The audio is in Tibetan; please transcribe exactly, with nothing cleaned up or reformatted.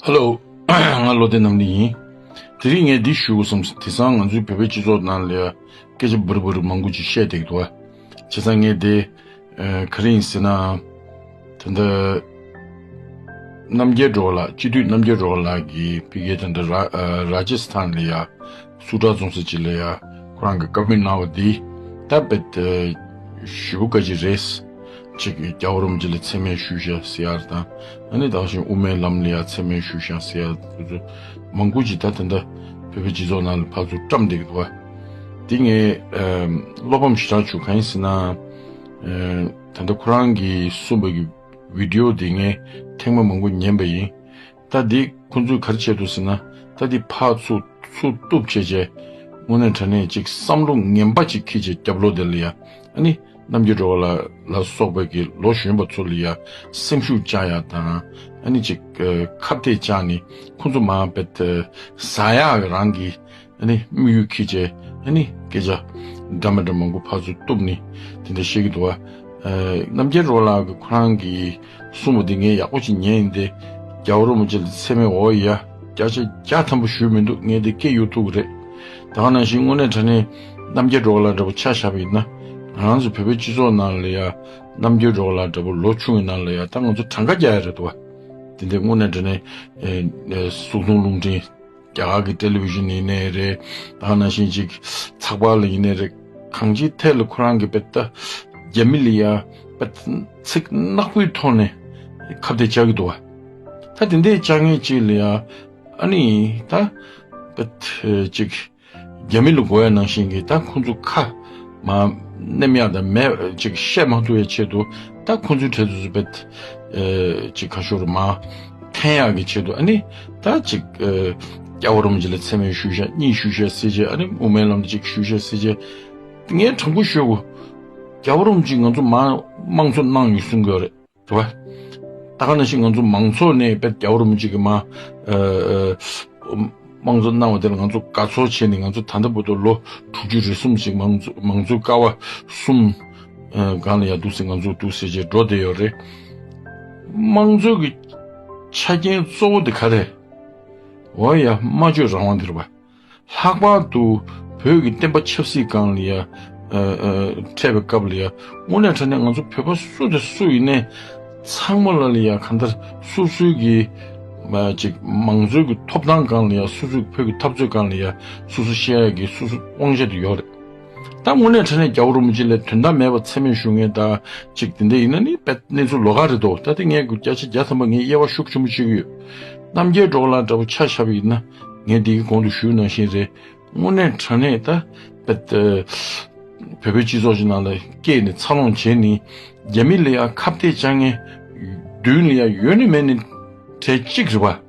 ཧེ་ལོ། ང་བློ་བདེ་རྣམ་གླིང་ཡིན། དེ་རིང་ངས་འདི་ཞུ་དགོས་བསམ། དེང་སང་ང་ཚོའི་བོད་པའི་སྤྱི་ཚོགས་ནང་ལ་ཡ་སྐད་ཆ་འབུར་འབུར་མང་པོ་ཅིག་བཤད་བསྡད་ཀྱི་འདུག་བ། བྱས་ཙང་ངས་དེ་ཨ་ག་རེ་ཡིན་ཟེར་ན། ད་ལྟ་རྣམ་རྒྱལ་སྒྲོལ་དཀར་ལགས། སྤྱི་འཐུས་རྣམ་རྒྱལ་སྒྲོལ་དཀར་ལགས་ཀྱིས་ཕ་གིའི་ད་ལྟ་ར་ཨ་ར་ཇི་སི་ཐན་ལ་ཡ་སུ་ཊ་རྫོང་ས་ཅིག་ལ་ཡ་ཁོ་རང་གིས་བཀའ་མོལ་གནང་བ་འདི་ད་དཔེ་ཨ་ཞེ་པོ་དགའ་ཅིག་རེད། ཅིག་རྒྱལ་བ་རིན་པོ་ཆེ་ལ་མཚན་སྨད་ཞུས་ཤག་ཟེར་ཡ་དང་། ཨ་ནི་ད་ག་ནང་བཞིན་དབུ་མའི་ལམ་ལ་ཡ་མཚན་སྨད་ཞུས་ཤག་ཟེར་ཡ་དེ་ཚོ་མང་པོ་ཅིག་ད་ད་ལྟ་བོད་པའི་སྤྱི་ཚོགས་ནང་ལ་ཕར་ཚུར་བཀྲམ་བསྡད་ཀྱི་འདུག་བ། དེ་ངས་ཨ་བློ་ཕམ་ཞེ་དྲག་བྱུང་། གང་ཡིན་ཟེར་ན། ཨ་ད་ལྟ་ཁོ་རང་གིས་གསུངས་པའི་གི་བི་ཌི་ཡོ་དེ་ངས་ཐེངས་མ་མང་པོ་ཉན་པ་ཡིན། ད་འདི་ཁོང་ཚོས་ག་རེ་བྱས་འདུག་ཟེར་ན། ད་འདི་ཕར་ཚུར་ཚུར་གཏུབ་བྱས་བྱས། དངོས་གནས་དྲང་གནས་ཅིག་བསམ་བློ་ངན་པ་ཅིག་འཁྱེར་བྱས་རྒྱབ་ལོགས་དེ་ལ་ཡ། ཨ་ནི་རྣམ་རྒྱལ་སྒྲོལ་དཀར་ལགས་ལ་སོགས་པའི་གི་ལོ་གཞོན་པ་ཚོ་ལ་ཡ་སེམས་ཤུགས་བཅག་ཡ་དང་། ཨ་ནི་ཅིག་ཨ་ཁ་གཏད་བཅག་ནས་ཁོང་ཚོ་མར་དཔེ་ཟ་ཡག་གི་རང་གི་ཨ་ནི་དམིགས་ཡུལ་འཁྱེར་བྱས། ཨ་ནི་སྐད་ཆ་འདྲ་མི་འདྲ་མང་པོ་ཕར་ཚུར་གཏུབ་ནས་དེ་འདྲ་བཤད་ཀྱི་འདུག་བ། ཨ་རྣམ་རྒྱལ་སྒྲོལ་དཀར་ལགས་ཀྱིས་ཁོ་རང་གིས་གསུངས་པ་འདི་ངས་ཡག་པོ་ཅིག་ཉན་ཡིན་ཏེ། རྒྱལ་བ་རིན་པོ་ཆེ་ལ་མཚན་སྨད། འོ་ཡ། བརྒྱ་ཆ་བརྒྱ་ཐམ་པ་ཞུས་མི་འདུག་ངས་འདི་སྐད་གཡོ་ཐུབ་ཀྱི་རེད། ད་ག་ནང་བཞིན་དངོས་གནས་དྲང་གནས་རྣམ་རྒྱལ་སྒྲོལ་དཀར་ལགས་འདྲ་པོ་ཆ་བཞག་པ་ཡིན་ན། ང་རང་ཚོ་བོད་པའི་སྤྱི་ཚོགས་ནང་ལ་ཡ་རྣམ་རྒྱལ་སྒྲོལ་དཀར་ལགས་འདྲ་པོ་ལོ་ཆུང་བའི་ནང་ལ་ཡ་ད་ང་ཚོ་གྲངས་ཀ་རྒྱག་ཡ་རེད་འདུག་བ། དེ་འདྲའི་དངོས་གནས་དྲང་གནས་ཨེ་ཨེ་གཟུགས་མཐོང་རླུང་འཕྲིན། རྒྱ་གར་གྱི་ཊེ་ལི་བི་ཤན་ཡིན་ནའི་རེད། ད་ག་ནང་བཞིན་ཅིག་ཚགས་པར་ལ་ཡིན་ནའི་རེད། གང་ཅིའི་ཐད་ལ་ཁོ་རང་གིས་དཔེ་ད་རྒྱ་མི་ལ་ཡ་དཔེ་ཚིག་ནག་པོའི་ཐོག་ནས་ཁ་གཏད་བཅག་གི་འདུག་བ། ད་དེ་འདྲའི་བཅག་མཁན་ཅིག་ལ་ཡ། ཨ་ནི་ད་དཔེ་ཅིག་རྒྱ་མི་ལ་དགོས་ཡ་ནང་བཞིན་གྱི་ད་ཁོང་ཚོ་ཁ་མར་ནེམ་ཡག་དང་མེད་ཅིག་བཤད་མ་ཐུབ་པའི་ཆེད་དུ། ད་ཁོང་ཚོའི་གྲས་དེ་ཚོ་དཔེ་ཨེ་ཅིག་ཁ་ཤོར་མར་འཐེན་ཡག་གི་ཆེད་དུ། ཨ་ནི་ད་ཅིག་ཨེ་རྒྱལ་བ་རིན་པོ་ཆེ་ལ་མཚན་སྨད་ཞུས་ཤག་གཉིས་ཞུས་ཤག་ཟེར་བྱས། ཨ་ནི་དབུ་མའི་ལམ་ལ་གཅིག་ཞུས་ཤག་ཟེར་བྱས། ངས་དྲང་པོ་ཤོད་དགོས། རྒྱལ་བ་རིན་པོ་ཆེ་ང་ཚོ་མར་དམངས་གཙོ་གནང་ཡོད་གསུང་གི་ཡོད་རེད། རེད་བ། ད་ག་ནང་བཞིན་ང་ཚོ་མང་ཚོགས་ནས་དཔེ་རྒྱལ་བ་རིན་པོ་ཆེ་གིས་མར་ཨ་ཨ་དམངས་གཙོ་གནང་བ་དེ་ལ་ང་ཚོ་དགའ་ཚོར་བྱས་ནས། ང་ཚོ་ད་ལྟ་བར་དུ་ལོ་དྲུག་ཅུ་རེ་གསུམ་ཞིག་མང་གཙོ་མང་གཙོའི་ཀ་བ་གསུམ་ཨ་སྒང་ལ་ཡ་འདུག་ཟེར། ང་ཚོ་འདུག་ཟེར་བྱས་འགྲོ་བསྡད་ཡོད་རེད། དམངས་གཙོའི་གི་ཆ་རྐྱེན་གཙོ་བོ་དེ་ག་རེ། འོ་ཡ། སྨྲ་བརྗོད་རང་དབང་དེ་རེད་བ། ལྷག་པར་དུ་བོད་ཀྱི་བསྟན་པ་ཆབ་སྲིད་སྒང་ལ་ཡ་ཨ་ཨ་འཕྲད་པའི་སྐབས་ལ་ཡ། དངོས་གནས་དྲང་གནས་ང་ཚོ་བོད་པ་སུ་དང་སུ་ཡིན་ནའི་ཚང་མ་ལ་ལ་ཡ་གང་ལྟར་སོ་སོའི་གི་མ་ཅིག་མང་གཙོའི་གི་ཐོབ་ཐང་སྒང་ལ་ཡ། སོ་སོའི་བོད་ཀྱི་འཐབ་རྩོད་སྒང་ལ་ཡ་སོ་སོ་བཤད་ཡ་གི་སོ་སོ་དབང་ཆ་དེ་ཡོད་རེད། ད་དངོས་གནས་དྲང་གནས་རྒྱལ་བ་རིན་པོ་ཆེ་ལ་དོན་དག་མེད་པ་མཚན་སྨད་ཞུ་མཁན་ད་ཅིག་དེ་འདྲ་ཡིན་ན་ནི་དཔེ་གནས་ཚུལ་ལོགས་ཀ་རེད་དོ། ད་དེ་ངས་བརྒྱ་ཆ་བརྒྱ་ཐམ་པ་ངས་དབྱེ་བ་ཤུགས་ཆེན་པོ་ཕྱེ་གི་ཡོད། རྣམ་རྒྱལ་སྒྲོལ་དཀར་འདྲ་པོ་ཆ་བཞག་པ་ཡིན་ན། ངས་འདི་གི་གོང་དུ་ཞུས་ནང་བཞིན་རེད། དངོས་གནས་དྲང་གནས་ད་དཔེ་ད་བོད་པའི་སྤྱི་ཚོགས་ཀྱི་ནང་ལ་སྐྱེས་ནས་འཚར་ལོངས་བྱས་ནས། རྒྱ་མི་ལ་ཡ་ཁ་གཏད་བཅག་མཁན་མདུན་ལ་ཡ་ཡོད་ནི་མེད་ནི་གྲས་གཅིག་རེད་བ།